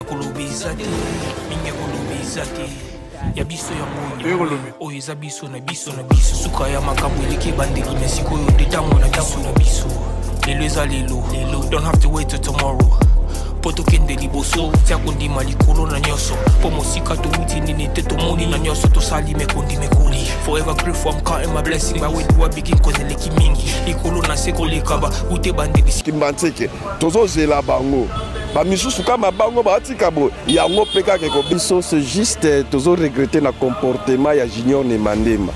Koloba eza te, mingi ya koloba eza te. Ya biso yango oyo, oyo eza biso na biso na biso. Suka ya makambo eleki ebandeli, mais sikoyo nde ntango na biso na biso. Lelo eza lelo, lelo. Don't have to wait till tomorrow. Mpo tokende liboso, tia kondima likolo na nyonso. Mpo mosika towuti nini te tomoni na nyonso tosali mekondi mekoli. Forever grateful, I'm counting my blessing. But where do I begin? Cause eleki mingi. Likolo na se koleka ba wute bandeli. Kimbanseke tozozela bango bamisusu kama bango batika boye yango mpe kaka eko biso. C'est juste tozo regretter na comportement ya Junior Nemandema,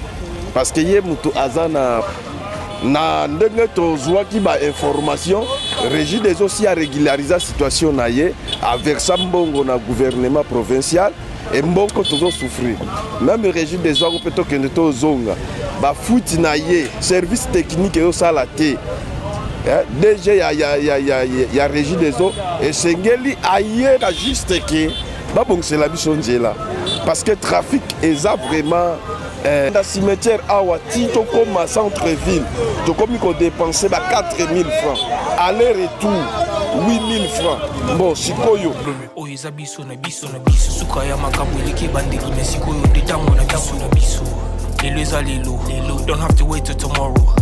parce que ye mutu aza na ndenge tozwaki ba information, Régie des eaux si arégularisa situation na ye, aversa mbongo na gouvernement provincial e mbongo tozosouffrir. Même Régie des eaux mpe tokende tozonga bafuti na ye, service technique ezosala te. DG ya Régie des eaux esengeli ayeba juste ke babongisela biso nzela, parce que trafic eza vraiment na cimetière awa ti tokóma centre ville, tokomi kodépenser ba 4000 francs aller retour, 8000 francs. Bon, sikoyo Oyo eza biso na biso na biso. Suka ya makambo eleki ebandeli, mais sikoyo nde ntango na biso na biso. Lelo eza lelo, lelo. Don't have to wait till tomorrow.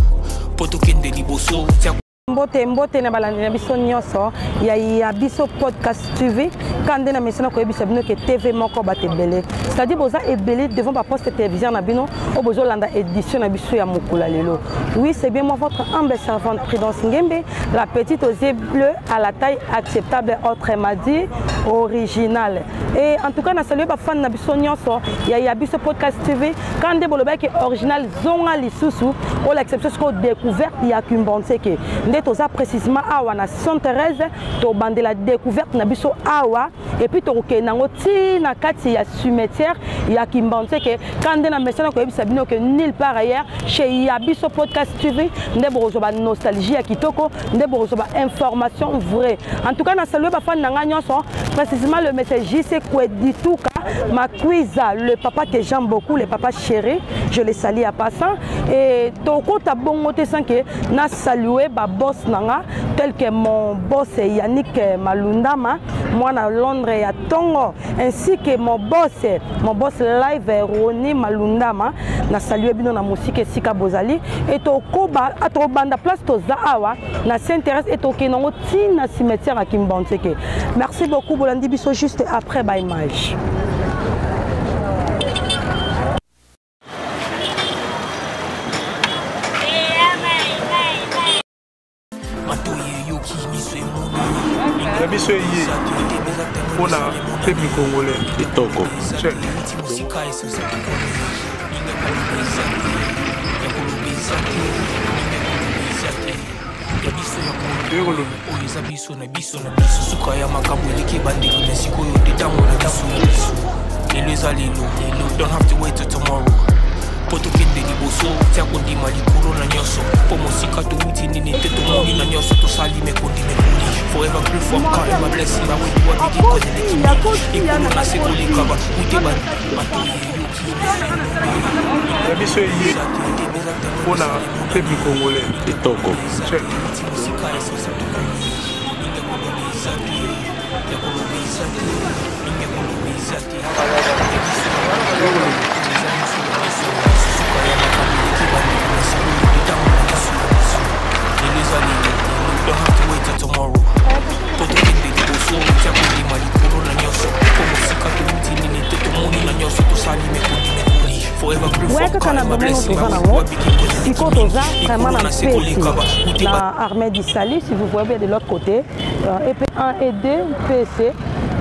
Mpo tokende liboso, tia Mbote, mbote na balandi na biso nyonso ya Biso Podcast TV. Ka nde na mesana koyebisa bino ke TV moko bato ebele, c'est-à-dire boza ebele devant baposte téléviseur na bino oyo bozolanda édition na biso ya mokolo ya lelo. Oui, c'est bien moi, votre humble servante Prudence Ngembe, la petite aux yeux bleus à la taille acceptable, autrement dit originale. Et en tout cas, na salue bafan na biso nyonso ya Biso Podcast TV. Ka nde bolobaki original zonga lisusu olakisa biso sikoyo découverte ya Kimbanseke. Nde toza précisément awa na Sainte Thérèse, tobandela découverte na biso awa et puis tokokende yango ti na kati ya cimetière ya Kimbanseke. Ka nde na mesana koyebisa bino ke nulle part ailleurs, chez Ya Biso Podcast TV nde bokozwa ba nostalgie ya kitoko, nde bokozwa ba information vraie. En tout cas, na salue bafani na ngai nyonso, précisément le monsieur JC Kwedituka Makwiza, le papa que j'aime beaucoup, le papa chéri, je le salue à passant. Et tokota bongo te sans que na saluer ba boss na nga, tel que mon boss Yannick Malundama, mwana Londres ya tongo, ainsi que mon boss live Roni Malundama. Na saluer bino na mosika esika bozali. Et tokoba tobanda place toza awa na Sainte Thérèse et tokende yango ti na cimetière ya Kimbanseke. Merci beaucoup, bolandi biso juste après ba image. Matoyi eyoki, miso emoni. Ya biso eye mpona peuple congolais. Kitoko. Mosika esosaki mingi ya koloba eza te, ya koloba eza te, mingi ya koloba eza te. Ya biso ya oyo eza biso na biso na biso. Suka ya makambo eleki ebandeli, mais sikoyo nde ntango na biso na biso. Lelo eza lelo, lelo. Don't have to wait till tomorrow. Mpo tokende liboso, tia kondima likolo na nyonso. Mpo mosika towuti nini te tomoni na nyonso tosali mekondi mekoli. Forever grateful, I'm counting my blessing. But where do I begin? Cause eleki mingi. Likolo na se koleka ba wute matoyi eyoki. Ya biso eye mpona peuple congolais. Kitoko. Mosika esosaki mingi ya koloba eza te, ya koloba eza te, mingi ya koloba eza te. Ya biso eza biso na biso. Suka ya makambo eleki bandeko, na sikoyo nde ntango na biso na biso. Lelo eza lelo, lelo. Don't have to wait till tomorrow. Mpo tokende liboso, tia kondima likolo na nyonso. Mpo mosika towuti nini te tomoni na nyonso tosali mekondi mekoli. Forever grateful, Ouais, kaka na domaine oyo toza nango sikoyo, toza vraiment na mpesi na Armée du Salut. Si vous voyez bien, de l'autre côté EP 1 et 2 PC,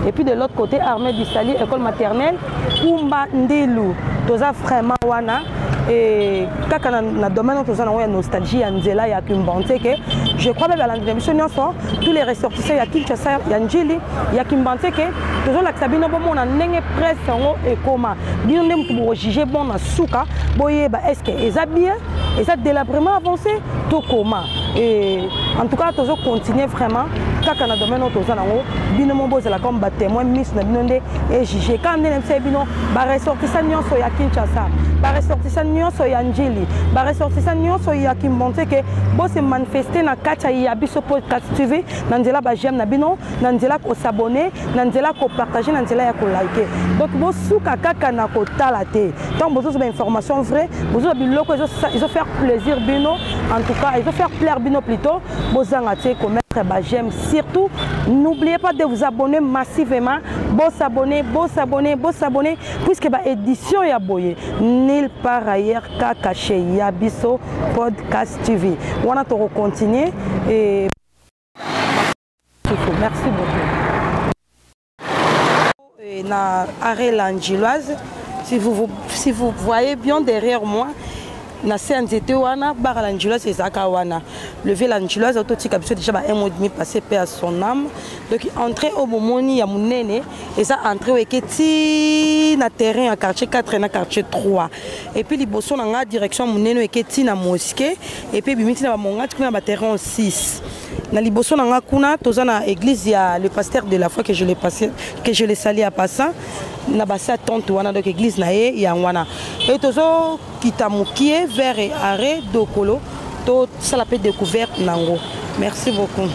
et puis de l'autre côté Armée du Salut, école maternelle Kumba Ndilu, toza vraiment wana. Et kaka na domaine oyo toza nango ya nostalgie ya nzela ya Kimbanseke, je crois mpe balandi na biso nyonso, tous les ressortissants ya Kinshasa, ya Njili, ya Kimbanseke, tozolakisa bino bomona ndenge presse yango ekoma. Bino nde motu bokojuge bon na suka, boyeba est ce que eza bien, eza délabrement avancé to koma. Et en tout cas, tozocontinue vraiment kaka na domaine oyo toza nango. Bino mo bozala comme batémoin, miso na bino nde ejuge. Kaka nde na biso bino baressortissant nyonso ya Kinshasa. Baressortissant nyonso ya Njili, baressortissant nyonso ya Kimbanseke, bose manifester na kati ya Biso Podcast TV na nzela ba j'aime na bino, na nzela ko s'abonner, na nzela ko partager, na nzela ya ko liker. Donc bosuka kaka na kotala te. Tant bozozwa ba information vraie, bozozwa biloko ezo faire plaisir bino, en tout cas ezo faire plaire bino plutôt, bozanga te ko mettre ba j'aime. Surtout n'oubliez pas de vous abonner massivement, bo s'abonner, bo s'abonner, bo s'abonner, puisque ba édition ya boye nulle part ailleurs kaka chez Ya Biso Podcast TV. Wana toko continuer et merci beaucoup. Et na arrêt l'Angiloise, si vous voyez bien derrière moi, na se ya nzete wana bar la Angiloise ezalaka wana. Le vieux l'Angiloise autotika biso déjà ba un mois et demi passé, paix à son âme. Donc entrée au bomoni ya munene eza entrée oyo eke ti na terrain ya quartier 4 na quartier 3. Et puis liboso na nga direction munene oyo eke ti na mosquée, et puis ebimi ti na ba mongati kuna ba terrain 6. Na liboso na nga kuna toza na église ya le pasteur de la foi que je le passe, que je le salue à passant na basa tente wana, donc église na ye ya wana. Et tozo kita mokie vers arrêt Dokolo, to sala pe découverte nango. Merci beaucoup.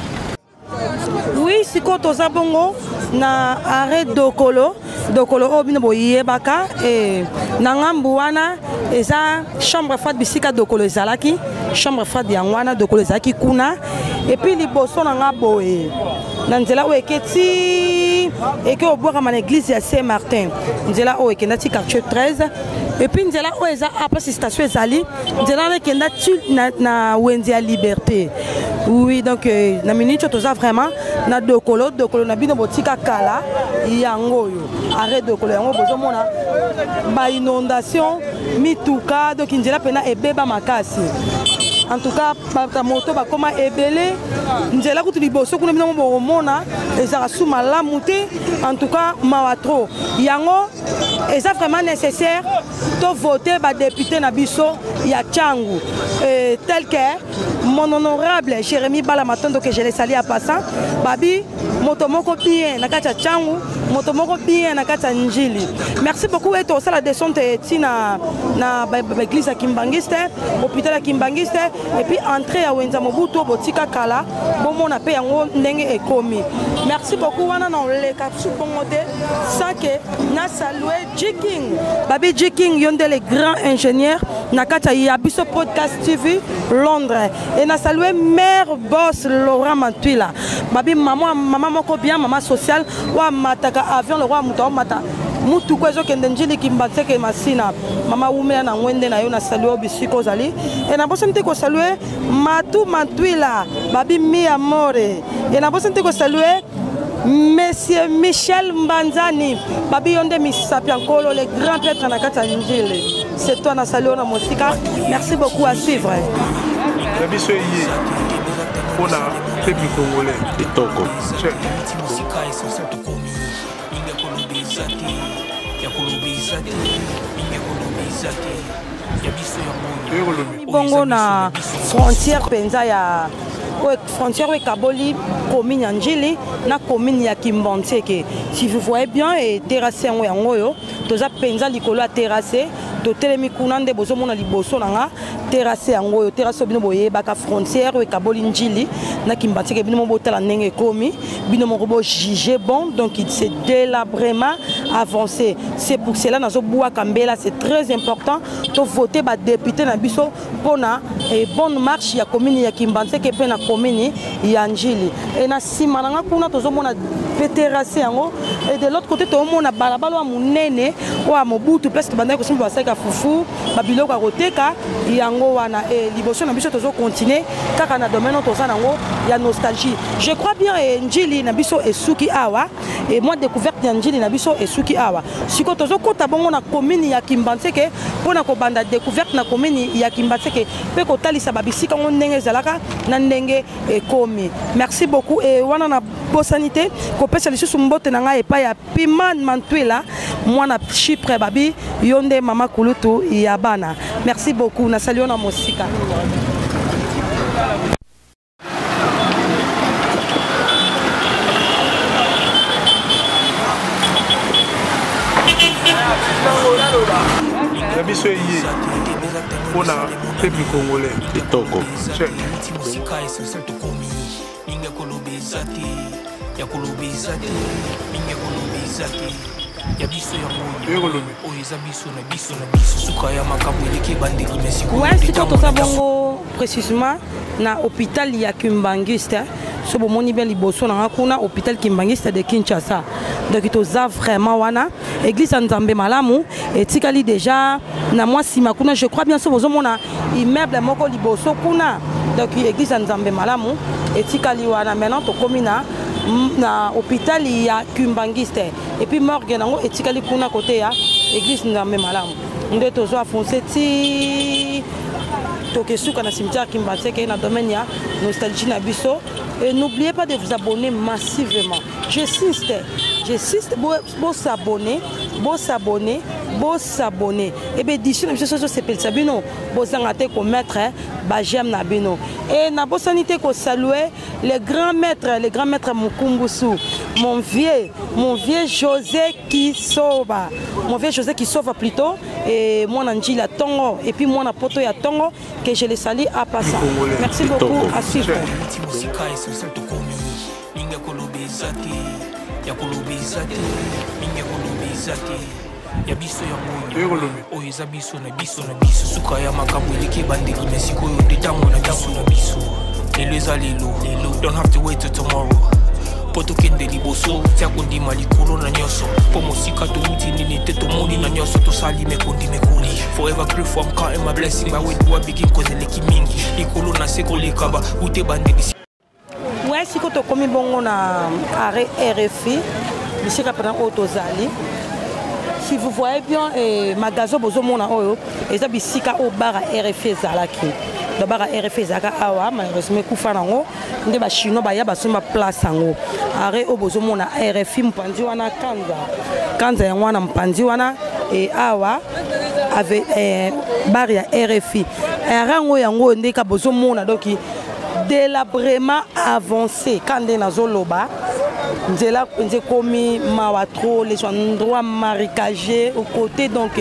Oui, siko toza bongo na arrêt Dokolo, Dokolo oyo bino boyebaka, e na ngambu wana eza chambre froide bisika Dokolo ezalaki, chambre froide yango wana Dokolo ezalaki kuna. Et puis liboso na nga boye na nzela oyo eketi eke obwakama na église ya Saint-Martin, nzela oyo ekenda ti quartier 13. Et puis nzela oyo eza a place station ezali, nzela wana ekenda ti na wenze ya Liberté. Oui, donc na minute oyo toza vraiment na Dokolo, Dokolo na bino botika kala yango oyo arrêt Dokolo yango bozomona ba inondation mituka, donc nzela pena ebeba makasi. En tout cas ba moto bakoma ebele, nzela kutu liboso kuna bino bokomona ezalaka su malamu te. En tout cas mawa trop, yango eza vraiment nécessaire to voter ba député na biso ya Tshangu, tel que mon honorable Jérémy Bala Matondo que je le salue à passant. Babi moto moko bien na kati ya Tshangu, moto moko bien na kati ya Njili. Merci beaucoup. Et tosala descente ti na ba église ya Kimbangiste, hôpital ya Kimbangiste, et puis entrée ya Wenza Mobutu botika kala bomona pe yango ndenge ekomi. Merci beaucoup. Wana na oleka su bongo te sans que na saluer G King. Babi G King yonde le grand ingénieur na kati ya Biso Podcast TV Londres. Et na saluer mère boss Laurent Matuila. Babi maman, maman moko bien, maman sociale wa mataka avion le roi muta mata. Mutu ko ezokende Njili Kimbanseke Masina. Mama wumela na ngwende na yo na saluer bisiko ozali. Et na bosani te ko saluer Matu Matuila, Babi mi amore. Et na bosani te ko saluer Monsieur Michel Mbanzani, Babi yonde misapi nkolo, le grand prêtre na kati ya Njili. C'est toi na saluer na mosika. Merci beaucoup, à suivre. Ya biso ye mpona peuple congolais. Kitoko. Mosika essentiel tokomi mingi ya koloba eza te, ya koloba eza te, mingi ya koloba eza te, ya biso yango. Bongo na frontière penza ya oyo, frontière oyo ekaboli commune ya Njili na commune ya Kimbanseke. Si vous voyez bien, e terrasse yango yango oyo toza penza likolo ya terrasse, totelemi kuna nde bozomona liboso na nga terrasse yango oyo, terrasse oyo bino boyebaka frontière oyo ekaboli Njili na Kimbanseke. Bino moko botala ndenge ekomi, bino moko bo juger bon. Donc il s'est délabrement avancé, c'est pour cela nazobwaka mbela, c'est très important to voter ba député na biso mpona e bonne marche ya commune ya Kimbanseke mpe na commune ya Njili. E na nsima na nga kuna tozomona pe terrasse yango, et de l'autre côté tozomona balabala ya monene oyo ya Mobutu, place tobandaki kosomba basaki ya fufu, babiloko ya koteka yango wana. E liboso na biso tozocontinue kaka na domaine oyo toza nango ya nostalgie. Je crois bien e Njili na biso esuki awa, e mwa découverte ya Njili na biso esuki awa. Sikoyo tozokota bongo na commune ya Kimbanseke mpona kobanda découverte na commune ya Kimbanseke mpe kotalisa babisika yango ndenge ezalaka na ndenge ekomi. Merci beaucoup. E wana na bosani te kopesa lisusu mbote na ngai epai ya Piman Mantwila, mwana Chypre, babi yo nde mama kulutu ya bana. Merci beaucoup, na salio na mosika. Ya biso eye mpona peuple congolais. Kitoko. Mosika essentiel tokomi mingi ya koloba eza te, ya koloba eza te, mingi ya koloba eza te. Ya biso yango oyo eza biso na biso na biso, suka ya makambo eleki ebandeli. Mais ouais, sikoyo toza bongo précisément na hôpital ya Kimbanguiste. So bomoni bien liboso nanga kuna, hôpital Kimbanguiste de Kinshasa. Donc toza vraiment wana, église ya Nzambe Malamu etikali déjà na mwa nsima kuna, je crois bien. So bozomona immeuble moko liboso kuna, donc église ya Nzambe Malamu etikali wana. Maintenant tokomi na hôpital ya Kimbanguiste et puis morgue nango etikali kuna côté ya église Nzambe Malamu. Nde tozwa fonce ti tokesuka na cimetière Kimbanseke, na domaine ya nostalgie na biso. Et n'oubliez pas de vous abonner massivement. J'insiste, j'insiste, bos'abonner, bos'abonner, bos'abonner. Ebe édition na biso soso sepelisa bino, bozanga te komettre baj'aime na bino. E nabosani te kosaluer le grand maître, le grand maître Mukumbusu, mon vieux, mon vieux José Kisoba, mon vieux José Kisova plutôt, et mwana Njila Tongo et puis mwana poto ya Tongo, que je le salue à passant. Merci beaucoup, à suivre. Mosika essentiel tokomi mingi ya koloba eza te, ya koloba eza te, mingi ya koloba eza te. Ya biso yango oyo eza biso na biso na biso, suka ya makambo eleki ebandeli. Mais sikoyo nde ntango na biso na biso. Lelo eza lelo, don't have to wait till tomorrow mpo tokende liboso. Tia kondima likolo na nyonso, mpo mosika towuti nini te, tomoni na nyonso tosali mekondi mekoli. Forever grateful, I'm counting my blessing. By where do I begin? Cause eleki mingi, likolo na se koleka ba ute bandeli. Ouais, sikoyo tokomi bongo na arrêt RFI, bisika mpena oyo tozali. Si vous voyez bien, magasin bozomona oyo eza bisika oyo bar ya RFI ezalaki. Donc bar ya RFI ezalaka awa, malheureusement ekufa nango, nde Bachinois baya basomba place yango. Arrêt oyo bozomona RFI, mopanzi wana Kanza, Kanza yango wana mopanzi wana. E awa ave bar ya RFI, arrêt yango, yango oyo nde ka bozomona. Donc délabrement avancé, ka nde nazoloba, nzela mpenza ekomi mawa trop, les endroits marécagés au côté, donc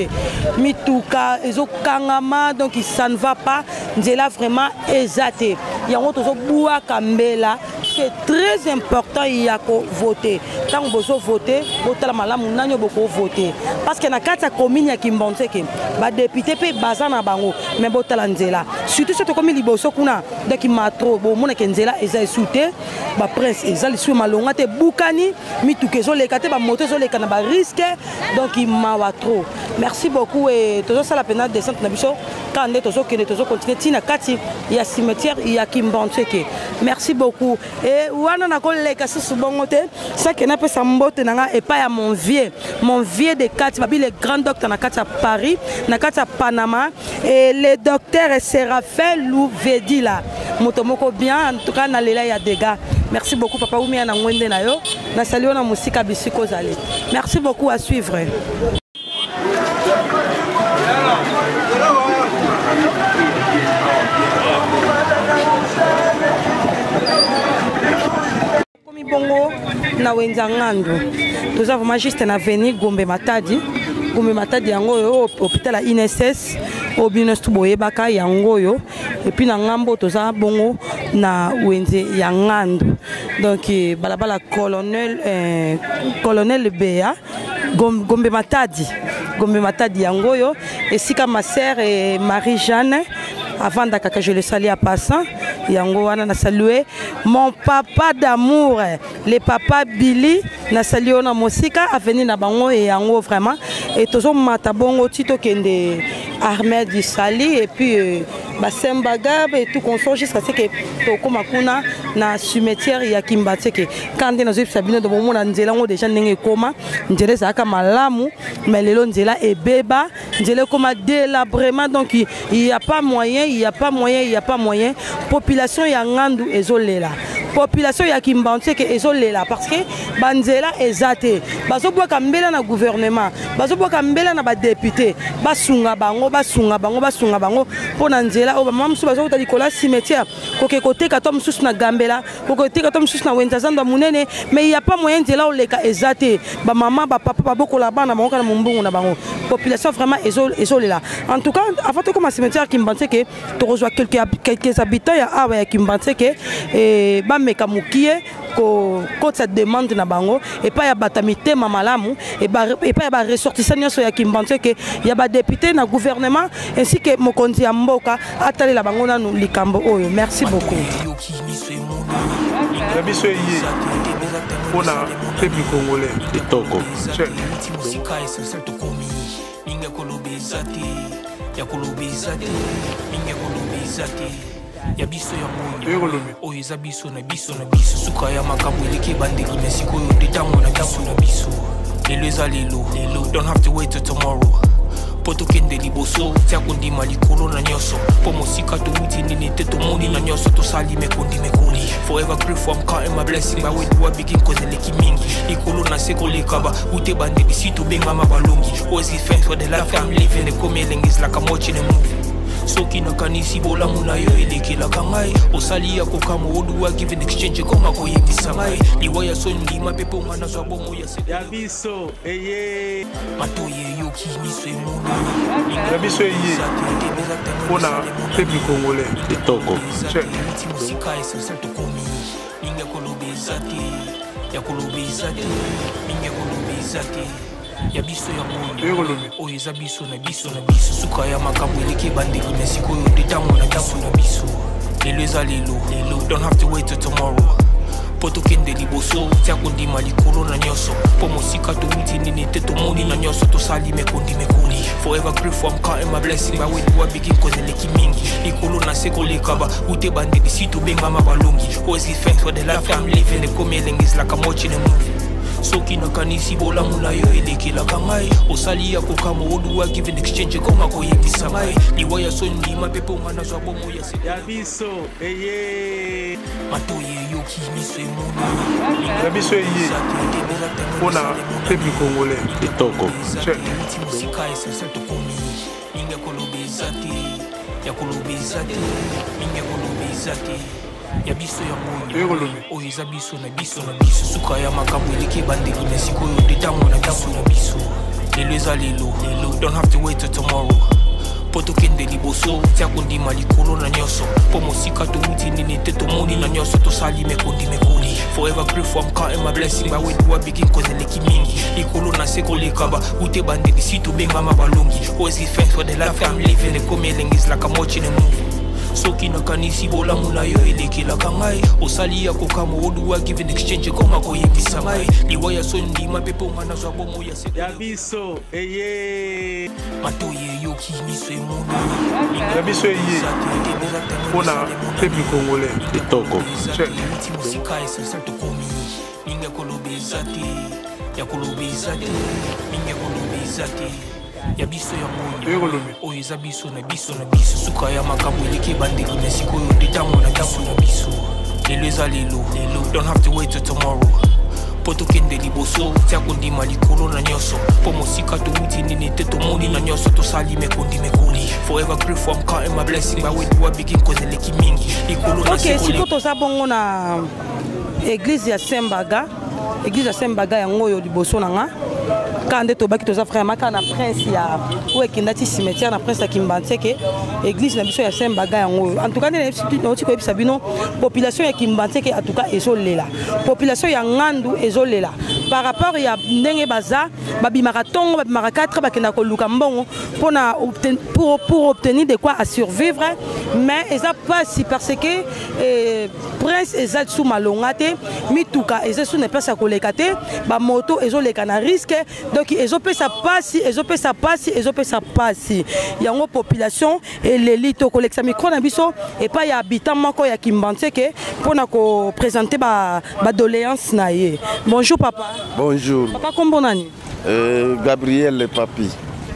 mituka ezokangama, donc ça ne va pas. Nzela vraiment eza te, yango tozobwaka mbela. C'est très important ya kovote. Ntango bozovote, botala malamu nani oyo bokovote, parce que na kati ya commune ya Kimbanseke, badéputé mpe baza na bango, mais botala nzela, surtout so tokomi liboso kuna. Donc matro bomonake nzela eza esu te, baprince eza lisusu malonga te, bukani, mituka ezoleka te, bamoto ezoleka na barisque, donc mawa trop. Merci beaucoup. E tozosala mpena descente na biso kaka nde tozokende, tozocontinue ntina kati ya cimetière ya Kimbanseke. Merci beaucoup. E wana nakoleka susu bongo te sake napesa mbote na nga epai ya mon vieux, mon vieux de kati babi, le grand docteur na kati ya Paris, na kati ya Panama, et le docteur Séraphin Louvedila, moto moko bien. En tout cas nalela ya dégâts. Merci beaucoup, papa Umia na ngwende na yo, nasali yo na mosika bisika ozali. Merci beaucoup, à suivre. Komi bongo na wenza Ngandu, toza vraiment juste na avenue Gombe Matadi. Gombe Matadi yango oyo, hôpital ya INSS oyo bino nyonso boyebaka yango oyo. Et puis na ngambo toza bongo na wenze ya Ngandu, donc balabala colonel Bea, Gombe Matadi, Gombe Matadi yango oyo, esika ma sœur et Marie Jeanne avandaka, que je le salue à passant. Yango wana na salue mon papa d'amour, le papa Billy, na salue oyo na mosika, avenue na bango e yango vraiment. E tozomata bongo ti tokende Armée du Sali et puis Basemba Gab et tout consort, jusqu'à ce que tokóma kuna na cimetière ya Kimbanseke. Ka nde nazoyebisa bino, bomona nzela yango déjà ndenge ekóma. Nzela ezalaka malamu, mais lelo nzela ebeba, nzela ekóma délabrement, donc il y a pas moyen, il y a pas moyen, il y a pas moyen. Population ya Ngandu ezolela. Population ya Kimbanseke ezolela parce que banzela eza te. Bazobwaka mbela na gouvernement, bazobwaka mbela na badéputé, basunga bango, basunga bango, basunga bango mpo na nzela oyo. Bamama mosusu bazokota likolo ya cimetière, koke koteka to mosusu na Gambela, koke koteka to mosusu na wenza zando ya monene, mais ya pas moyen, nzela oleka eza te. Bamama, bapapa babokola bana bango kaka na mombongo na bango. Population vraiment ezolela. En tout cas, avant tokoma cimetière Kimbanseke, tokozwa quelques habitants ya awa ya Kimbanseke, bameka mokie kokotisa demande na bango epai ya bato ya mitema malamu, epai ya baressortissant nyonso ya Kimbanseke, ya badéputé na gouvernement, ainsi que mokonzi ya mboka atalela bango nanu likambo oyo. Merci beaucoup. Ya biso eye mpona peuple congolais. Kitoko. Mingi ya koloba eza te, ya koloba eza te, mingi ya koloba eza te. Ya biso yango oyo eza biso na biso na biso. Suka ya makambo eleki ebandeli, me sikoyo nde ntango na biso na biso. Lelo eza lelo, don't have to wait till tomorrow mpo tokende liboso. Tia kondima likolo na nyonso, mpo mosika towuti nini te, tomoni na nyonso tosali mekondi mekoli. Forever grateful, I'm counting my blessing. By where do I begin? Cause eleki mingi likolo na se koleka ba ute bandeli si tobengama balongi. Always give thanks for the life I'm living. Ekomi elengi, is like I'm watching a movie. Soki nakanisi bolamu na yo elekelaka ngai, osali ya kokamwa. Oduwa give in exchange ekoma koyebisa ngai liwa ya soni, ndima mpe mponga nazwa bomo ya Ya biso eye. Matoyi eyoki, miso emoni. Ya biso eye mpona peuple congolais. Kitoko. Euti mosika, essentiel tokomi. Mingi ya koloba eza te, ya koloba eza te, mingi ya koloba eza te. Ya biso yango oyo eza biso na biso na biso. Suka ya makambo eleki ebandeli, me sikoyo nde ntango na biso na biso. Lelo eza lelo, don't have to wait till tomorrow mpo tokende liboso. Tia kondima likolo na nyonso, mpo mosika towuti nini te, tomoni na nyonso tosali mekondi mekoli. Forever grateful, I'm counting my blessing. By where do I begin? Cause eleki mingi likolo na se koleka ba ute bandeli si tobengama balongi. Always give thanks for the life I'm living. Ekomi elengi, is like I'm watching a movie. Soki nakanisi bolamu na yo elekelaka ngai, osali ya kokamwa. Oduwa give in exchange ekoma koyebisa ngai liwa ya soni, ndima mpe mponga nazwa bomo ya Ya biso eye. Matoyi eyoki, miso emoni. Ya biso eye mpona peuple congolais. Kitoko. Euti mosika, essentiel tokomi. Mingi ya koloba eza te, ya koloba eza te, mingi ya koloba eza te. Ya biso yango oyo eza biso na biso na biso. Suka ya makambo eleki ebandeli, me sikoyo nde ntango na biso na biso. Lelo eza lelo, don't have to wait till tomorrow mpo tokende liboso. Tia kondima likolo na nyonso, mpo mosika towuti nini te, tomoni na nyonso tosali mekondi mekoli. Forever grateful, I'm counting my blessing. By where do I begin? Cause eleki mingi likolo na se koleka ba ute bandeli si tobengama balongi. Always give thanks for the life I'm living. Ekomi elengi, is like I'm watching a movie. Soki nakanisi bolamu na yo elekelaka ngai, osali ya kokamwa. Oduwa give in exchange ekoma koyebisa ngai liwa ya soni, ndima mpe mponga nazwa bomo ya Ya biso eye. Matoyi eyoki, miso emoni. Ya biso eye mpona peuple congolais. Kitoko. Euti mosika, essentiel tokomi. Mingi ya koloba eza te, ya koloba eza te, mingi ya koloba eza te. Ya biso yango oyo eza biso na biso na biso. Suka ya makambo eleki ebandeli, me sikoyo nde ntango na biso na biso. Lelo eza lelo, don't have to wait till tomorrow mpo tokende liboso. Tia kondima likolo na nyonso, mpo mosika towuti nini te, tomoni na nyonso tosali mekondi mekoli. Forever grateful, I'm counting my blessing. By where do I begin? Cause eleki mingi likolo na Ok, sikoyo toza bongo na église ya Saint Baga. Église ya Saint Baga yango oyo liboso na nga. Kaka nde tobaki, toza vraiment kaka na prince ya oyo ekenda ti cimetière, na prince ya Kimbanseke. Église na biso ya Saint Baga yango oyo. En tout cas, nde nauti koyebisa bino, population ya Kimbanseke en tout cas ezolela, population ya Ngandu ezolela par rapport ya ndenge baza babimaka ntongo, babimaka 4, bakendaka koluka mbongo mpona pour obtenir de quoi à survivre, mais eza mpasi parce que prince eza lisusu malonga te, mituka eza lisusu na place ya koleka te, bamoto ezoleka na risque. Donc ezopesa pasi, ezopesa pasi, ezopesa pasi. Yango population eleli. Tokolekisa micro na biso epai ya habitant moko ya Kimbanseke mpona koprésente badoléance ba na ye. Bonjour papa. Bonjour. Papa, kombo nani? Gabriel Papi.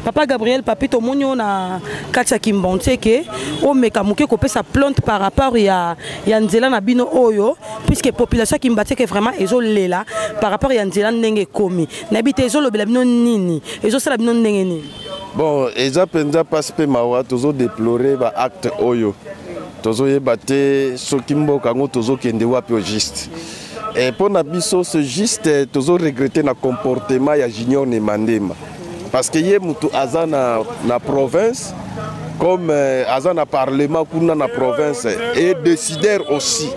Papa Gabriel Papi, tomoni yo na kati ya Kimbanseke, omeka moke kopesa plainte par rapport ya nzela na bino oyo, puisque population ya Kimbanseke vraiment ezolela par rapport ya nzela ndenge ekomi. Nayebi te ezolobela bino nini, ezosala bino ndenge nini? Bon, eza mpenza mpasi mpe mawa, tozodéplore baacte oyo, tozoyeba te soki mboka yango tozokende wapi au juste. E mpo na biso, c'est juste tozoregrete na comportement ya Junior Nemandema, parce que ye mutu aza na province, comme aza na parlement kuna na province et décideur aussi.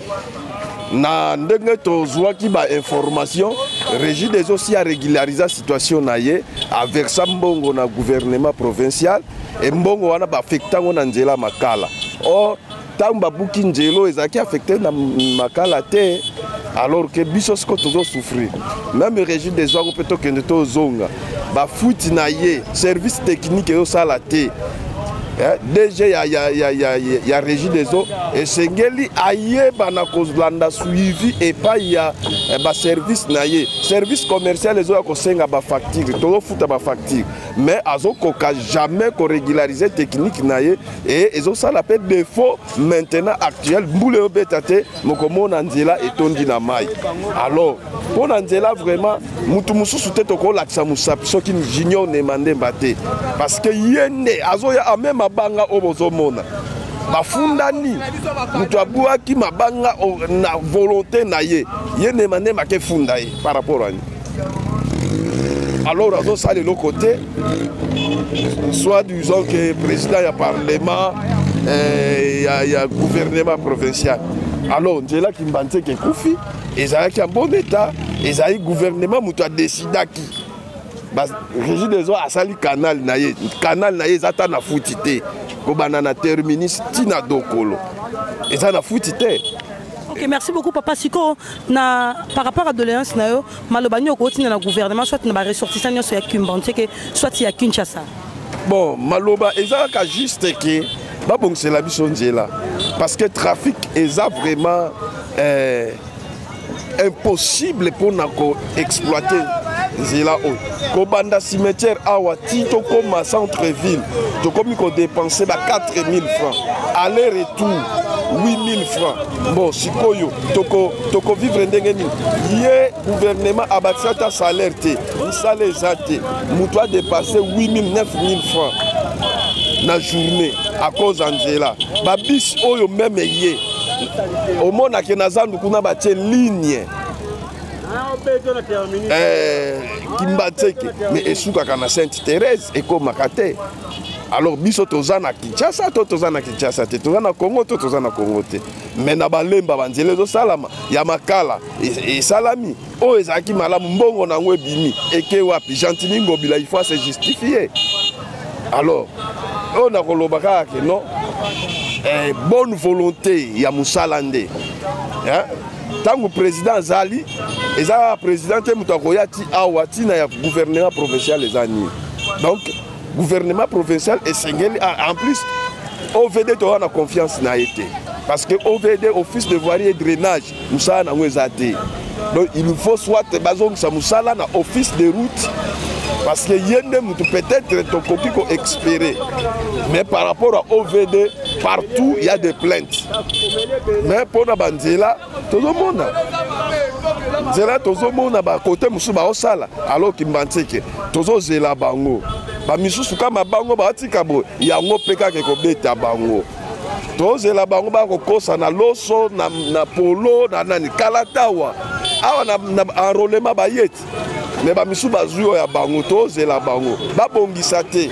Na ndenge tozwaki bainformation, Régie des eaux si arégularisa situation na ye, aversa mbongo na gouvernement provincial e mbongo wana baaffecte yango na nzela Makala. Or ntango babuki nzela oyo ezalaki affecté na Makala te, alors que biso siko tozosouffrir. Même Régie des eaux yango mpe, tokende tozonga, bafuti na ye, service technique ezosala te. DG ya Régie des eaux esengeli ayeba na kolanda suivi epai ya baservice na ye. Service commercial ezoya kosenga bafacture, tozofuta bafacture, mais azokoka jamais korégulariser technique na ye e ezosala mpe défaut. Maintenant actuel, mbula eyobeta te, mokomona nzela etondi na mai. Alors mpo na nzela, vraiment mutu mosusu te tokolakisa mosapi soki Junior Nemandemba te, parce que ye nde azoya ame mabanga oyo bozomona bafundani. Moto abwaki mabanga na volonté na ye, ye Nemandemba akefunda ye par rapport ani. Alors azosala eloko te, soit disant que président ya parlement, ya gouvernement provincial. Alors nzela Kimbanseke ekufi, ezalaki en bon état, ezali gouvernement moto adesidaki. Régie des eaux asali canal na ye, canal na ye eza ata na futi te, kobanda na terminus ntina Dokolo eza na futi te. Ok, merci beaucoup papa. Siko na par rapport à doléance na yo, maloba nini okotinda na gouvernement, soit na baressortissant nyonso ya Kimbanseke, soit ya Kinshasa? Bon, maloba eza kaka juste ke babongisela biso nzela, parce que trafic eza vraiment impossible mpona koexploite nzela oyo. Kobanda cimetière awa ti tokóma centre ville, tokomi kodepense ba 4000 francs aller retour, 8000 francs. Bon, sikoyo tokovivre ndenge nini? Ye gouvernement abakisa ata salaire te, misala eza te, moto adepasse 8000, 9000 francs na journée à cause ya nzela. Babus oyo même ye omonake na zandu kuna batie ligne Kimbanseke, mais esukaka na Sainte Thérèse, ekomaka te. Alors biso toza na Kinshasa to toza na Kinshasa te, toza na Congo to toza na Congo te? Mais na Balemba banzela ezosalama, ya Makala esalami, oyo ezalaki malamu, mbongo na yango ebimi, eke wapi? Gentiny Ngobila, il faut se justifier. Alors oyo nakoloba kaka ke non, bonne volonté ya mosala nde ntango président azali, eza kaka président te moto akoya ti awa. Ntina ya gouvernement provincial eza nini? Donc gouvernement provincial esengeli, en plus OVD toza na confiance na ye te, parce que OVD, Office de voirie et drainage, mosala nango eza te. Donc il faut soit bazongisa mosala na Office de route, parce que ye nde motu peut-être tokoki koespérer. Mais par rapport à OVD, partout il y a des plaintes, mais mpona banzela tozomona, nzela tozomona bakote mosusu baosala, alors Kimbanseke tozozela bango. Bamisusu kama bango batika boye, yango mpe kaka ekobeta bango. Tozela bango bakokosa na loso na polo na nani kalatawa awa na enrôlement bayeti, mais bamisusu bazwi oyo ya bango, tozela bango babongisa te.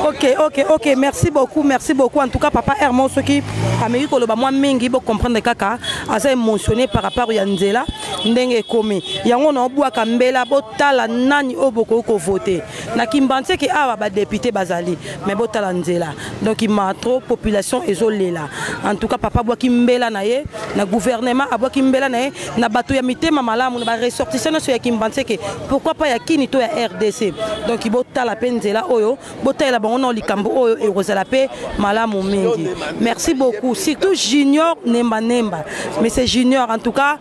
Ok, merci beaucoup, merci beaucoup. En tout cas, papa Hermon, soki ameki koloba mwa mingi, bocomprendre kaka aza émotionné par rapport ya nzela ndenge ekomi. Yango na obwaka mbela, botala nani oyo bokoki kovote na Kimbanseke awa. Badéputé bazali, mais botala nzela. Donc matro population ezolela. En tout cas, papa abwaki mbela na ye na gouvernement, abwaki mbela na ye na bato ya mitema malamu, na baressortissant nyonso ya Kimbanseke, pourquoi pas ya Kini to ya RDC. Donc botala mpe nzela oyo, botalela bango na likambo oyo ekozala mpe malamu mingi. Merci beaucoup, surtout Junior Nemba Nemba, mais c'est Junior. En tout cas,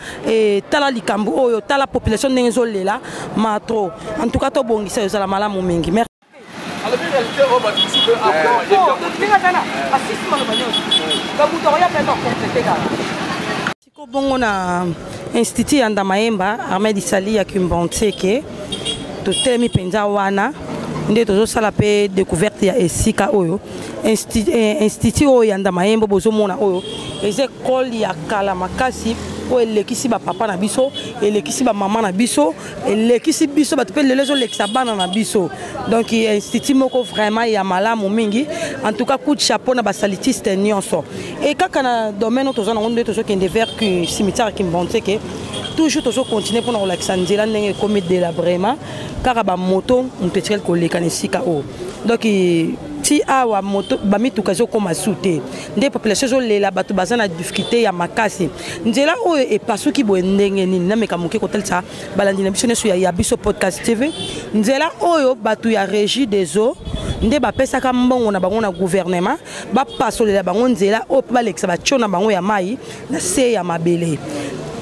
tala likambo oyo, tala population ndenge ezolela matro. En tout cas, tobongisa, ezala malamu mingi. Merci. Alobi réalité oyo bato mosusu mpe ndenge aza na asisi maloba nyonso, donc moto akoya mpe akokomplete kaka. Siko bongo na Institut ya Ndamayemba Ahmed Isali ya Kimbanseke, totelemi mpenza wana nde tozosala mpe découverte ya esika oyo, institut oyo ya Ndamayemba. Bozomona oyo eza ekole ya kala makasi oyo elekisi bapapa na biso, elekisi bamama na biso, elekisi biso bato mpe lelo ezolekisa bana na biso. Donc institut moko vraiment ya malamu mingi. En tout cas, coup de chapeau na basalutiste nyonso. E kaka na domaine oyo toza nango nde tozokende vers cimetière Kimbanseke. Toujours tozocontinue mpona kolakisa nzela ndenge ekomi délabrement, kaka bamoto moto etikali koleka na esika oyo. Donc ti awa moto, bamituka ezokóma su te, nde population ezolela, bato baza na difficulté ya makasi. Nzela oyo epasuki boye ndenge nini? Nameka moke kotalisa balandi na biso nyonso ya Biso Podcast TV. Nzela oyo, bato ya Régie des eaux nde bapesaka mbongo na bango na gouvernement, bapasolela bango nzela oyo mpo balekisa batio na bango ya mai na se ya mabele.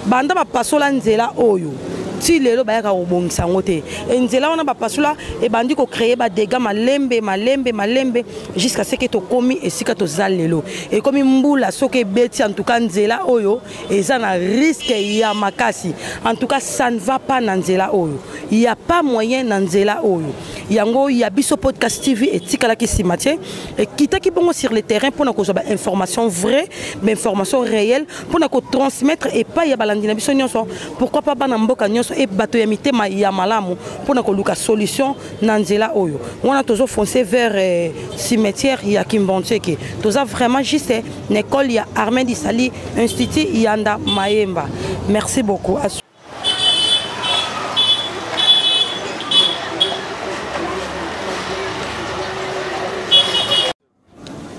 Banda bapasola nzela oyo ti lelo, bayaka kobongisa yango te. E nzela wana bapasola ebandi kocréer badégâts malembe malembe malembe jusqu'à ce que tokomi esika toza lelo. Ekomi mbula soki ebeti, en tout cas nzela oyo eza na risque ya makasi. En tout cas, ça ne va pas na nzela oyo, y a pas moyen na nzela oyo. Yango ya Biso Podcast TV etikalaki nsima te, ekitaki bongo sur le terrain mpona kozwa bainformation vrai, bainformation réelle, mpona kotransmettre epai ya balandi na biso nyonso, pourquoi pas bana mboka nyonso e bato ya mitema ya malamu, mpona koluka solution na nzela oyo. Wana tozofonce vers cimetière ya Kimbanseke. Toza vraiment juste na école ya Armée Sali, Institut Yanda Mayemba. Merci beaucoup.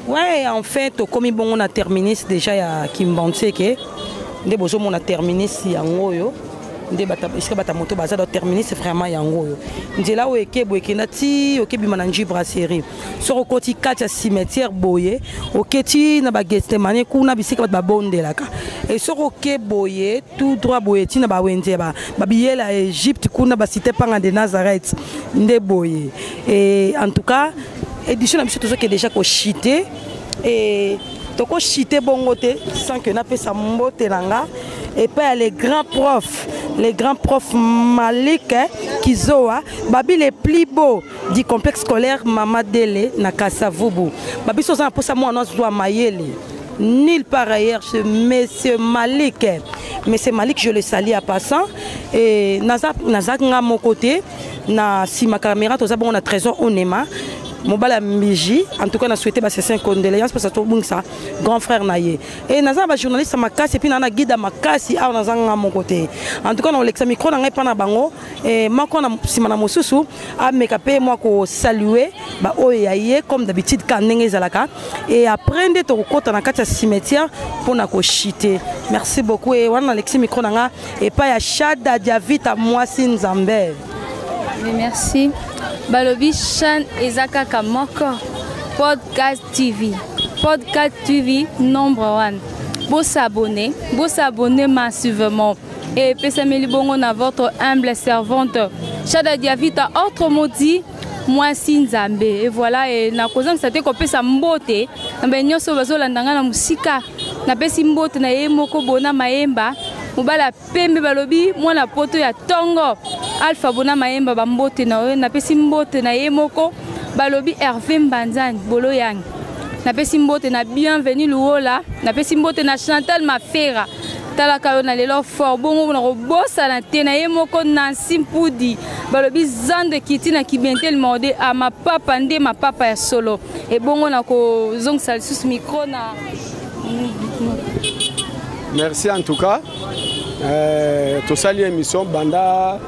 Ouais, en fait tokomi bongo na terminus déjà ya Kimbanseke. Nde bozomona terminus yango oyo, nde esika bata moto baza. Do terminus vraiment yango oyo. Nzela oyo ekebo ekenda ti okebima na Nji Brasserie. Soki okoti kati ya cimetière boye, oketi na baGethsémané kuna, bisika bato babondelaka. E soki oke boye tout droit boye ti na bawenze babiyela ya Égypte kuna, bacité Panga de Nazareth nde boye. E en tout cas, édition na biso tozokende déjà kochuter. E tokochuter bongo te sans que napesa mbote na nga epai ya les grands profs, les grands profs Malik Kizoa, babi les plus beaux du complexe scolaire Mama Dele na Kasavubu. Babiso oza na mposa mwana azwa mayele nulle part ailleurs chez monsieur Malik. Monsieur Malik, je le salue en passant. Et naza naza nga mon côté na sima caméra, toza bon na Trésor Onema, mobala ya mbiji. En tout cas, na souhaité ba sincères condoléances parce que tobungisa grand frère na ye. E naza na bajournaliste makasi et puis na na guide makasi awa. Naza nga moko te. En tout cas, na olekisa micro na ngai mpa na bango moko na nsima na mosusu, ameka mpe mwa kosalue baoyo ya ye comme d'habitude ka ndenge ezalaka. Et après nde tokokɔta na kati ya cimetière mpona kochuter. Merci beaucoup. E wana nalekisi micro na nga epai ya Shada Diavita, mwasi Nzambe. Oui, merci. Balobi chaîne eza kaka moko, Podcast TV. Podcast TV number one. Bosabonner, bosabonner massivement. Et epesameli bongo na votre humble servante Shada Diavita, autrement dit mwasi Nzambe. Et voilà, e nakozangisa te kopesa mbote na baye nyonso bazolanda ngai na mosika. Napesi mbote na ye moko Bona Mayemba, mobala pembe, balobi mwana poto ya ntongo, Alpha Bona Mayemba, bambote na oyo. Napesi mbote na ye moko, balobi Hervé Mbanzani Bolo Yang. Napesi mbote na Bienvenu Luola. Napesi mbote na Chantal Mafera, talaka yo na lelo fort bongo. Na kobosana te na ye moko Nancy Mpudi, balobi zando ekiti na Kibentele morde a mapapa, nde mapapa ya solo. Ebongo na kozongisa lisusu micro na Merci en tout cas. Tosali émission banda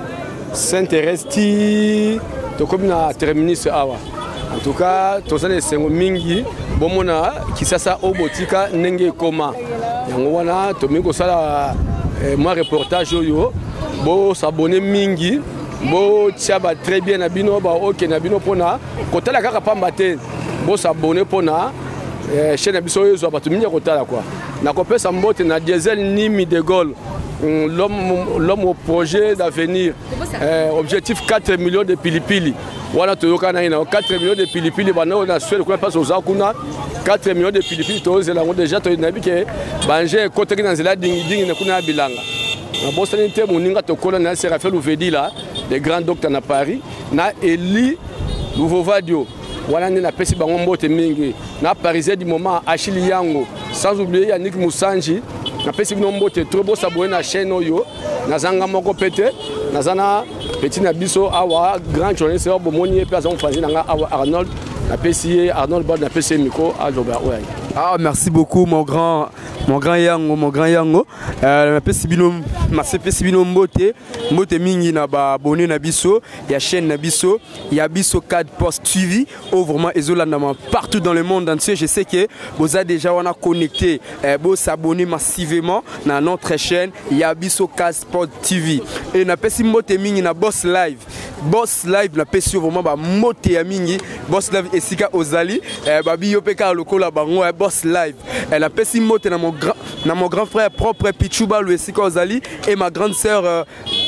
Saint Thérèse ti tokomi na terminus awa. En tout cas, toza na esengo mingi. Bomona Kisasa oyo botika ndenge ekoma. Yango wana tomingi kosala mwa reportage oyo. Bosabonner mingi, botia ba très bien na bino, baoke na bino mpona kotala kaka pamba te. Bosabonner mpona chaîne na biso oyo ezwa bato mingi ya kotala. Kua nakopesa mbote na Diesel Nimi de Gaulle. L'homme au projet d'avenir, objectif 4 millions de pilipili. Wana toyokana ye na 4 millions de pilipili, bana oyo na Swede kuna, mpasi oza kuna, 4 millions de pilipili tozela yango déjà. Toyebi ke bange ekotaki na nzela dingidingi na kuna ya bilanga. Nabosani te moninga tokola na Séraphin Louvedila, le grand docteur na Paris, na Eli Louvovadio. Wana nde napesi bango mbote mingi, na Parisien du moment Achille Yango, sans oublier Yannick Musanji. Napesi bino mbote trop. Bos'abonner na chaîne oyo. Nazanga moko pe te, naza na petit na biso awa, grand journaliste oyo bomoni ye mpe aza mopanzi na nga awa, Arnold. Napesi ye, Arnold Bad, napesi ye micro, aloba oyo. Ah, merci beaucoup, mon grand, mon grand Yango, mon grand Yango. Napesi bino, nasepesi bino mbote, mbote mingi na ba abonné na biso, ya chaîne na biso, ya biso 4 Post TV, oh vraiment ezolandama partout dans le monde entier. Je sais que vous êtes déjà wana connecté, vous s'abonner massivement na notre chaîne ya biso 4 Post TV. Et napesi mbote mingi na Boss Live. Boss Live, napesi yo vraiment ba mbote ya mingi. Boss Live esika ozali, babi yo pe kaka lokola bango, Boss Live. Napesi mbote na mon grand frère propre Pichou Balu esika ozali, et ma grande sœur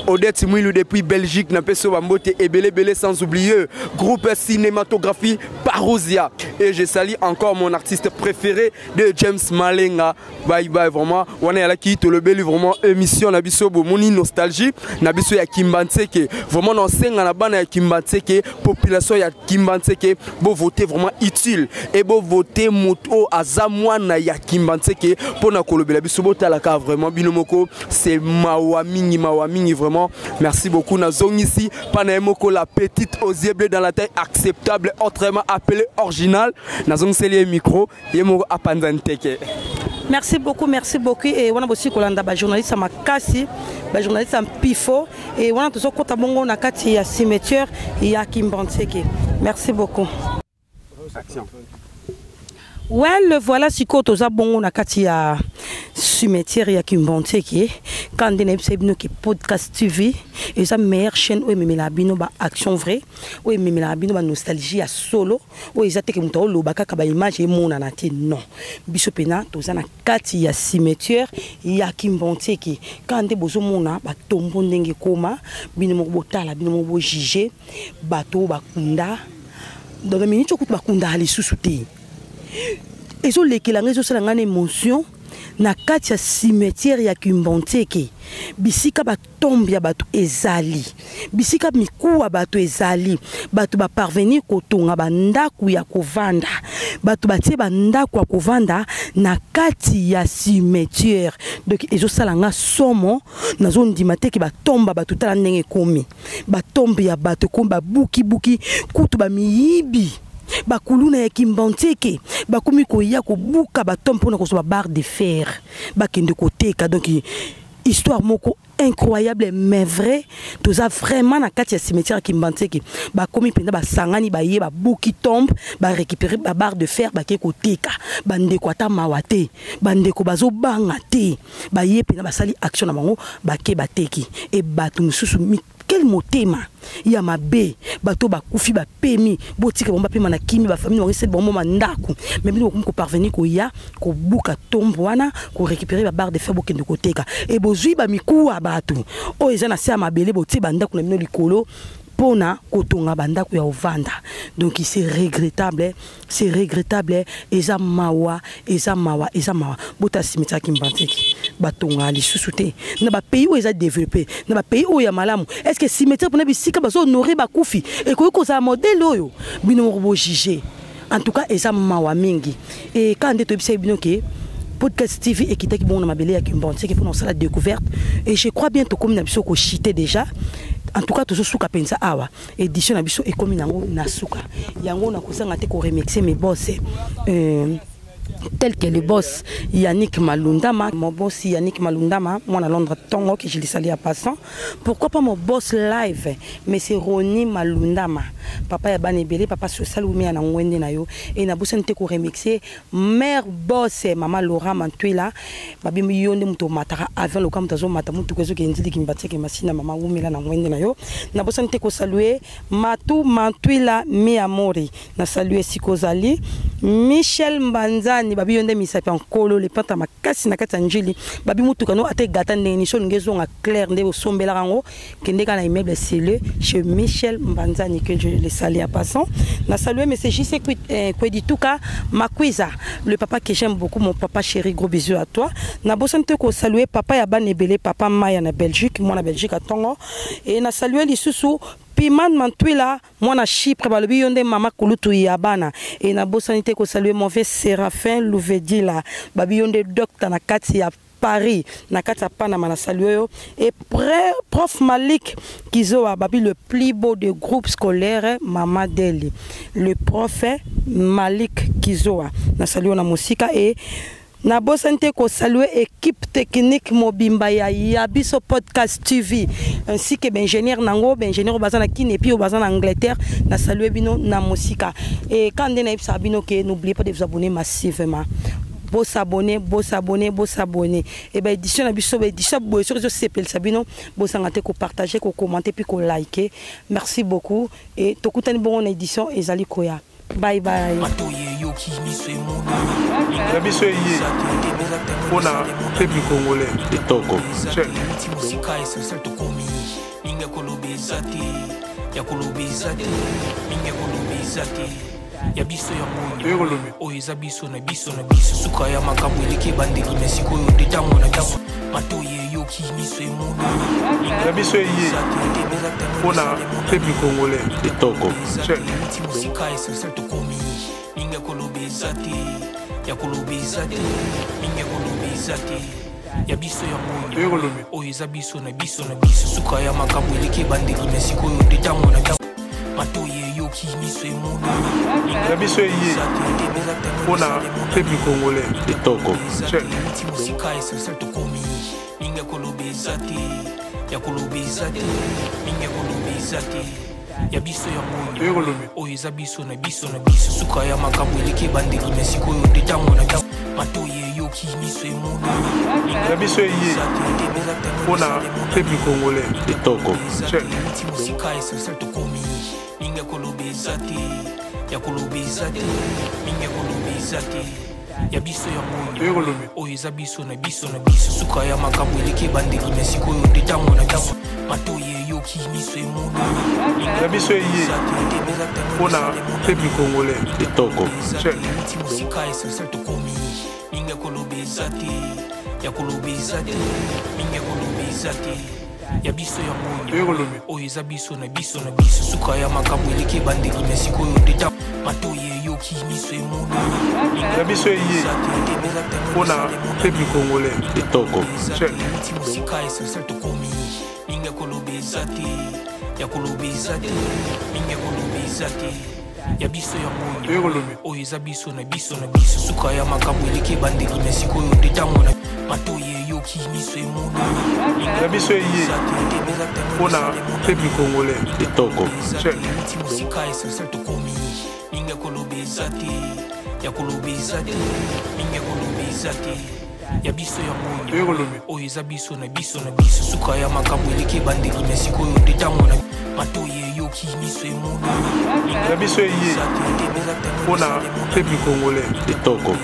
Odette Mouilou depuis Belgique, napesi yo ba mbote ebele ebele, sans oublier groupe cinématographie Parousia. Et je salue encore mon artiste préféré de James Malenga. Bye bye vraiment. Wana yalaki tolobeli vraiment émission na biso bomoni nostalgie na biso ya Kimbanseke. Vraiment na senga na bana ya Kimbanseke, population ya Kimbanseke, bo voter vraiment utile et bo voter moto aza mwana ya Kimbanseke pona kolobela biso. Botalaka vraiment bino moko, c'est mawa mingi, mawa mingi vraiment. Merci beaucoup na zongisi pana moko, la petite aux yeux bleus dans la taille acceptable, autrement appelée original. Na zongiseli micro, ye moko apanza nteke. Merci beaucoup, merci beaucoup. Et wana bosi kolanda ba journaliste makasi, ba journaliste mpifo, et wana tozokota bongo na kati ya cimetière ya Kimbanseke. Merci beaucoup. Action. Well, voilà, sikoyo toza bongo na kati ya cimetière ya Kimbanseke. Quand nde nayebisa bino ke Podcast TV eza meilleure chaîne oyo ememelaka bino ba action vrai, oyo ememelaka bino ba nostalgie ya solo, oyo eza te ke moto aoloba kaka ba image emonana te. Non, biso mpena toza na kati ya cimetière ya Kimbanseke. Kaka nde bozomona batombo ndenge ekoma, bino moko botala, bino moko bojuge bato oyo bakunda. Donc miniti okutu bakundaka lisusu te. Ezolekela ngai, ezosala ngai na émotion. Na kati ya cimetière ya Kimbanseke, bisika batombe ya bato ezali, bisika mikuwa bato ezali, bato baparvenir kotonga bandako ya kovanda, bato batie bandako ya kovanda na kati ya cimetière. Donc ezosala nga somo, nazondima te ke batomba bato. Tala ndenge ekomi, batombe ya bato ekomi babukibuki, kutu bamiyibi, bakuluna ya Kimbanseke bakomi koya kobuka batombe mpona kozwa babarre de fer, bakende koteka. Donc histoire moko incroyable mais vrai. Toza vraiment na kati ya cimetière ya Kimbanseke. Bakomi mpenza, basangani, baye babuki tombe, barécupérer babarre de fer, bake koteka. Bandeko ata mawa te, bandeko bazobanga te, baye mpenza basali action na bango, bake bateki. E bato mosusu, quel motema ya mabe! Bato bakufi, bapemi, botika bango bapema na kimi, bafamille bango esali bango mwa ndako, mais bino bokomi koparvenir koya kobuka tombe wana, korécupérer babarre de fer, bokende koteka. E bozwi bamikuwa bato oyo eza na se ya mabele, botie bandako na bino likolo mpona kotonga bandako ya ovanda. Donc c'est regrettable, c'est regrettable. Eza mawa, eza mawa, eza mawa. Bota cimetière Kimbanseke, batongaka lisusu te. Na bapays oyo eza développé, na bapays oyo ya malamu, est ce que cimetière mpona bisika bazohonorer bakufi ekoki kozala modèle oyo? Bino moko bojuge. En tout cas eza mawa mingi. E kaka nde toyebisaki bino ke Podcast TV ekitaki bongo na mabele ya Kimbanseke mpona kosala découverte, et je crois bien tokomi na biso kochite déjà. En tout cas tozosuka mpenza awa, édition na biso ekomi nango na suka. Yango nakozanga te koremercier mes boss, tel que le boss Yannick Malundama, mon boss Yannick Malundama, moi à Londres Tongo, que je le salue en passant. Pourquoi pas mon boss live, mais c'est Ronnie Malundama, papa ya bana ebele, papa social ou na ngwende na yo. Et na bossa nte ko remixer mère boss maman Laura Mantuela, babi yo nde muto matara avant le kam tazo mata mutu ko zoki ndili Kimbanseke masina, mama wumela na ngwende na yo. Na bossa nte ko saluer Matu Mantuela mi amori. Na saluer Sikozali. Michel Mbanzani babi yo nde misapi ya nkolo le panta makasi na kati ya njili babi mutuka no ata egata ndenge nini so olingi ezonga clair nde osombelaka yango kende kaka na immeuble celleux chez Michel Mbanzani que je le salue en passant. Na salue monsieur JC Kwedituka Makwiza, le papa que j'aime beaucoup, mon papa chéri, gros bisous à toi. Na bosani te ko saluer papa ya bana ebele, papa Maya na Belgique, mwana Belgique à tongo. Et na saluer lisusu Piman Mantwila, mwana Chypre, balobi yo nde mama kulutu ya bana. Et na bosani te ko saluer mon vieux Séraphin Louvedila, babi yo nde docteur na kati ya Paris, na kati ya Panama, na saluer yo. Et prof Malik Kizoa, babi le plus beau de groupe scolaire Mama Deli. Le prof Malik Kizoa, na saluer na musika. Et na bosani te ko saluer équipe technique mobimba ya ya biso podcast TV ainsi que ingénieur nango, ingénieur baza na Kin et puis baza na Angleterre, na saluer bino na musika. Et quand na yebisa bino que n'oubliez pas de vous abonner massivement. Bo s'abonner, bo s'abonner, bo s'abonner. Et ben édition na biso, ben édition boye sur réseau CPL Sabino, bo sangate ko partager, ko commenter puis ko liker. Merci beaucoup et tokutani bon édition ezali koya. Bye bye. Ya biso eye mpona peuple congolais. Kitoko. Mingi koloba eza te, ya koloba eza te, mingi koloba eza te. Ya biso ya moyo, oyo eza biso na biso na biso. Suka ya makambo eleki ebandeli, mais sikoyo nde ntango na biso. Matoyi eyoki, miso emoni. Ya biso eye mpona peuple congolais. Kitoko. Ti mosika esalisali tokomi. Mingi ya koloba eza te, ya koloba eza te, mingi ya koloba eza te. Ya biso ya moyo, oyo eza biso na biso na biso. Suka ya makambo eleki ebandeli, mais sikoyo nde ntango na biso. Matoyi eyoki, miso emoni. Ya biso eye mpona peuple congolais. Kitoko. Ti mosika esalisali tokomi. Mingi ya koloba eza te, ya koloba eza te, mingi ya koloba eza te. Ya biso ya moyo, oyo eza biso na biso na biso. Suka ya makambo eleki ebandeli, mais sikoyo nde ntango na biso. Matoyi eyoki, miso emoni. Ya biso eye mpona peuple congolais. Kitoko. Ti mosika esalisali tokomi. Mingi ya koloba eza te, ya koloba eza te, mingi ya koloba eza te. Ya biso ya moyo, oyo eza biso na biso na biso. Suka ya makambo eleki ebandeli, mais sikoyo nde ntango na biso. Matoyi eyoki, miso emoni. Ya biso eye mpona peuple congolais. Kitoko. Ti mosika esalisali tokomi. Mingi ya koloba eza te, ya koloba eza te, mingi ya koloba eza te. Ya biso ya moyo, oyo eza biso na biso na biso. Suka ya makambo eleki ebandeli, mais sikoyo nde ntango. Matoyi eyoki, miso emoni. Ya biso eye mpona peuple congolais. Kitoko. Ti mosika esalisali tokomi. Mingi ya koloba eza te, ya koloba eza te, mingi ya koloba eza te. Ya biso ya moyo, oyo eza biso na biso na biso. Suka ya makambo eleki ebandeli, mais sikoyo nde ntango na matoyi eyoki, miso emoni. Ya biso eye mpona peuple congolais. Kitoko. Ti mosika esalisali tokomi. Mingi ya koloba eza te, ya koloba eza te, mingi ya koloba eza te. Ya biso ya moyo, oyo eza biso na biso na biso. Suka ya makambo eleki ebandeli, mais sikoyo nde ntango na matoyi eyoki, miso emoni. Ya biso eye mpona peuple congolais. Kitoko.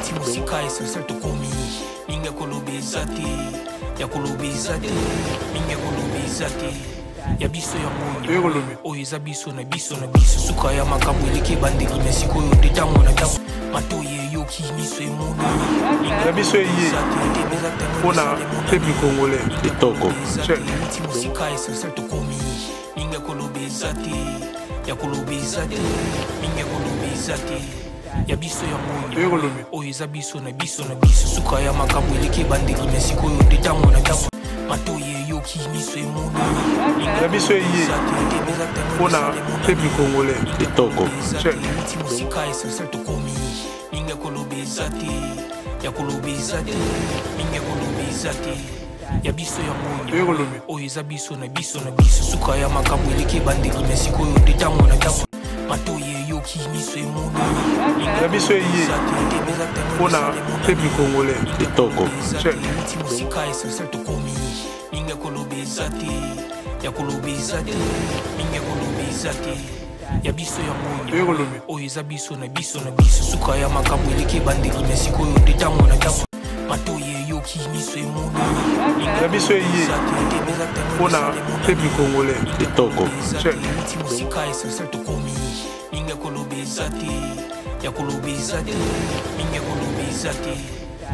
Ti mosika esalisali tokomi. Mingi ya koloba eza te, ya koloba eza te, mingi ya koloba eza te. Ya biso ya moyo, oyo eza biso na biso na biso. Suka ya makambo eleki ebandeli, mais sikoyo nde ntango na biso. Matoyi eyoki, miso emoni. Ya biso eye mpona peuple congolais. Kitoko. Ti mosika esalisali tokomi. Mingi ya koloba eza te, ya koloba eza te, mingi ya koloba eza te. Ya biso ya moyo, oyo eza biso na biso na biso. Suka ya makambo eleki ebandeli, mais sikoyo nde ntango na biso. Matoyi eyoki, miso emoni. Ya biso eye mpona peuple congolais. Kitoko. Ti mosika esalisali tokomi. Mingi ya koloba eza te, ya koloba eza te, mingi ya koloba eza te. Ya biso ya moyo, oyo eza biso na biso na biso. Suka ya makambo eleki ebandeli, mais sikoyo nde ntango na biso. Matoyi eyoki, miso emoni. Ya biso eye mpona peuple congolais. Kitoko. Ti mosika esalisali tokomi. Mingi ya koloba eza te, ya koloba eza te, mingi ya koloba eza te. Ya biso yango oyo eza biso na biso na biso. Suka ya makambo eleki ebandeli, me sikoyo nde ntango na biso. Matoyi eyoki, miso emoni. Ya biso eye mpona peuple congolais. Kitoko. Euti mosika, esensel tokomi. Mingi ya koloba eza te, ya koloba eza te, mingi ya koloba eza te.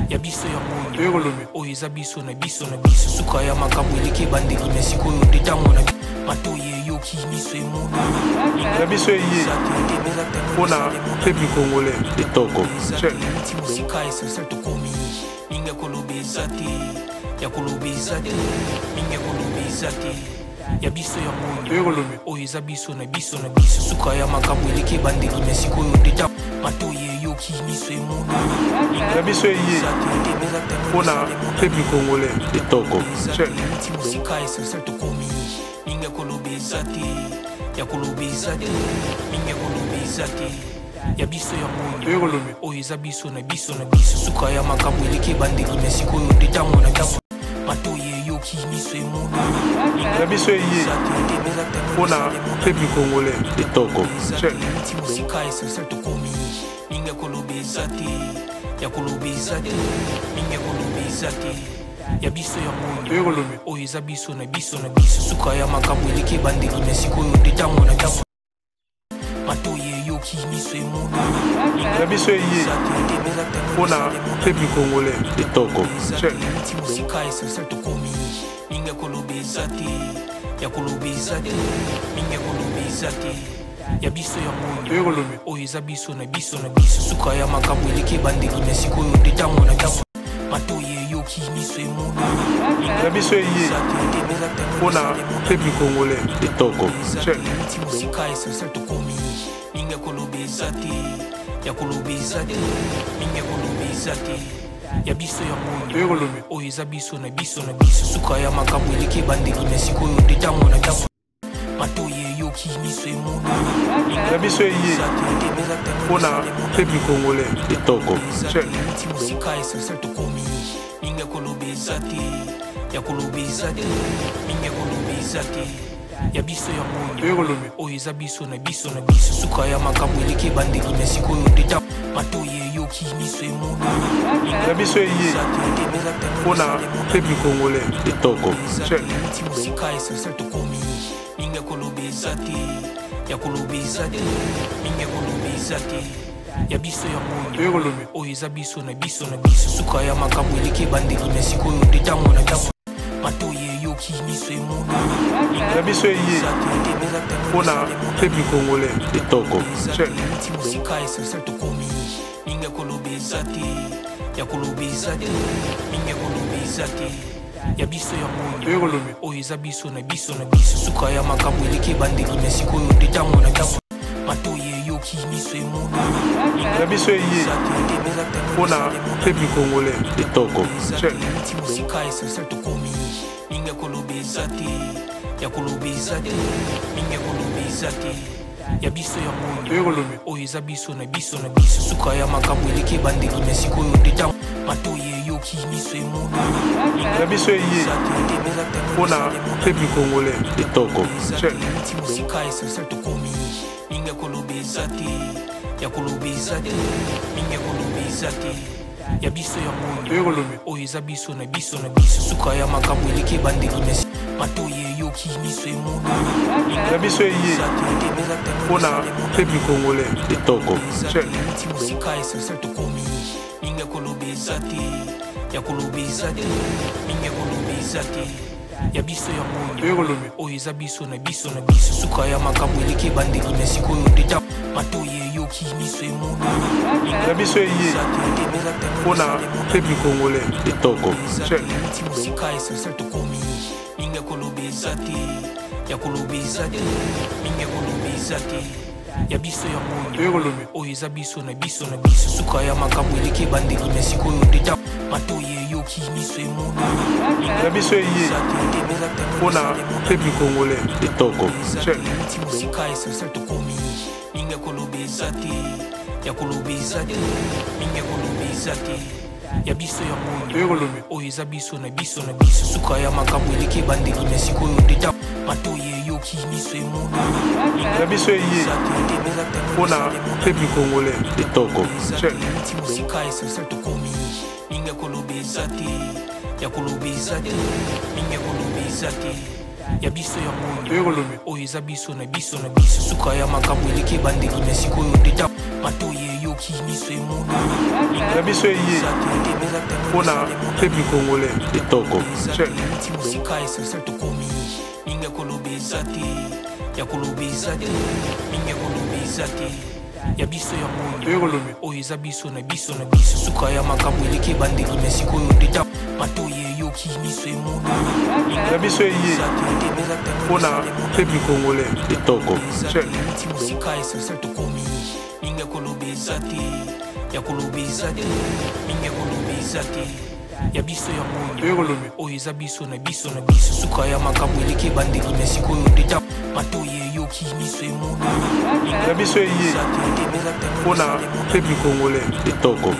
Ya biso yango oyo eza biso na biso na biso. Suka ya makambo eleki ebandeli, me sikoyo nde ntango na matoyi eyoki, miso emoni. Ya biso eye mpona peuple congolais. Kitoko. Euti mosika, esensel tokomi. Mingi ya koloba eza te, ya koloba eza te, mingi ya koloba eza te. Ya biso yango oyo eza biso na biso na biso. Suka ya makambo eleki ebandeli, me sikoyo nde ntango matoyi eyoki, miso emoni. Ya biso eye mpona peuple congolais. Kitoko. Euti mosika, esensel tokomi. Mingi ya koloba eza te, ya koloba eza te, mingi ya koloba eza te. Ya biso yango oyo eza biso na biso na biso. Suka ya makambo eleki ebandeli, me sikoyo nde ntango na biso. Matoyi eyoki, miso emoni. Ya biso eye mpona peuple congolais. Kitoko. Euti mosika, esensel tokomi. Mingi ya koloba eza te, ya koloba eza te, mingi ya koloba eza te. Ya biso yango oyo eza biso na biso na biso. Suka ya makambo eleki ebandeli, me sikoyo nde ntango na biso. Matoyi eyoki, miso emoni. Ya biso eye mpona peuple congolais. Kitoko. Euti mosika, esensel tokomi. Mingi ya koloba eza te, ya koloba eza te, mingi ya koloba eza te. Ya biso yango oyo eza biso na biso na biso. Suka ya makambo eleki ebandeli, me sikoyo nde ntango na biso. Matoyi eyoki, miso emoni. Ya biso eye mpona peuple congolais. Kitoko. Euti mosika, esensel tokomi. Mingi ya koloba eza te, ya koloba eza te, mingi ya koloba eza te. Ya biso yango oyo eza biso na biso na biso. Suka ya makambo eleki ebandeli, me sikoyo nde ntango na biso. Matoyi eyoki, miso emoni. Ya biso eye mpona peuple congolais. Kitoko. Euti mosika, esensel tokomi. Mingi ya koloba eza te, ya koloba eza te, mingi ya koloba eza te. Ya biso yango oyo eza biso na biso na biso. Suka ya makambo eleki ebandeli, me sikoyo nde ntango matoyi eyoki, miso emoni. Ya biso eye mpona peuple congolais. Kitoko. Euti mosika, esensel tokomi. Mingi ya koloba eza te, ya koloba eza te, mingi ya koloba eza te. Ya biso yango oyo eza biso na biso na biso. Suka ya makambo eleki ebandeli, me sikoyo nde ntango na biso. Matoyi eyoki, miso emoni. Ya biso eye mpona peuple congolais. Kitoko. Euti mosika, esensel tokomi. Mingi ya koloba eza te, ya koloba eza te, mingi ya koloba eza te. Ya biso yango oyo eza biso na biso na biso. Suka ya makambo eleki ebandeli, me sikoyo nde ntango na biso. Matoyi eyoki, miso emoni. Ya biso eye mpona peuple congolais. Kitoko. Euti mosika, esensel tokomi. Mingi ya koloba eza te, ya koloba eza te, mingi ya koloba eza te. Ya biso yango oyo eza biso na biso na biso. Suka ya makambo eleki ebandeli, me sikoyo nde ntango matoyi eyoki, miso emoni. Ya biso eye mpona peuple congolais. Kitoko. Euti mosika, esensel tokomi. Mingi ya koloba eza te, ya koloba eza te, mingi ya koloba eza te. Ya biso yango oyo eza biso na biso na biso. Suka ya makambo eleki ebandeli, me matoyi eyoki, miso emoni. Ya biso eye mpona peuple congolais. Kitoko. Euti mosika, esensel tokomi. Mingi ya koloba eza te, ya koloba eza te, mingi ya koloba eza te. Ya biso yango oyo eza biso na biso na biso. Suka ya makambo eleki ebandeli, me sikoyo nde ntango matoyi eyoki, miso emoni. Ya biso eye mpona peuple congolais. Kitoko. Euti mosika, esensel tokomi. Mingi ya koloba eza te, ya koloba eza te, mingi ya koloba eza te. Ya biso yango oyo eza biso na biso na biso. Suka ya makambo eleki ebandeli, me sikoyo nde ntango matoyi eyoki, miso emoni. Ya biso eye mpona peuple congolais. Kitoko. Euti mosika, esensel tokomi. Mingi ya koloba eza te, ya koloba eza te, mingi ya koloba eza te. Ya biso yango oyo eza biso na biso na biso. Suka ya makambo eleki ebandeli, me sikoyo nde ntango matoyi eyoki. eyoki, miso emoni. Ya biso eye mpona peuple congolais. Kitoko. Euti mosika, essentiel tokomi. Mingi ya koloba eza te, ya koloba eza te, mingi ya koloba eza te. Ya biso yango oyo eza biso na biso na biso. Suka ya makambo eleki ebandeli, me sikoyo ndeta matoi eyoki, miso emoni. Ya biso eye mpona peuple congolais. Kitoko. Euti mosika, essentiel tokomi. Mingi ya koloba eza te, ya koloba eza te, mingi ya koloba eza te. Ya biso yango oyo eza biso na biso na biso. Suka ya makambo eleki ebandeli, me sikoyo ndeta matoi eyoki, miso emoni. Ya biso eye mpona peuple congolais. Kitoko. Euti mosika, essentiel tokomi. Mingi ya koloba eza te, ya koloba eza te, mingi ya koloba eza te. Ya biso yango oyo eza biso na biso na biso. Suka ya makambo eleki ebandeli, me sikoyo ndeta matoi eyoki, miso emoni. Ya biso eye mpona peuple congolais. Kitoko.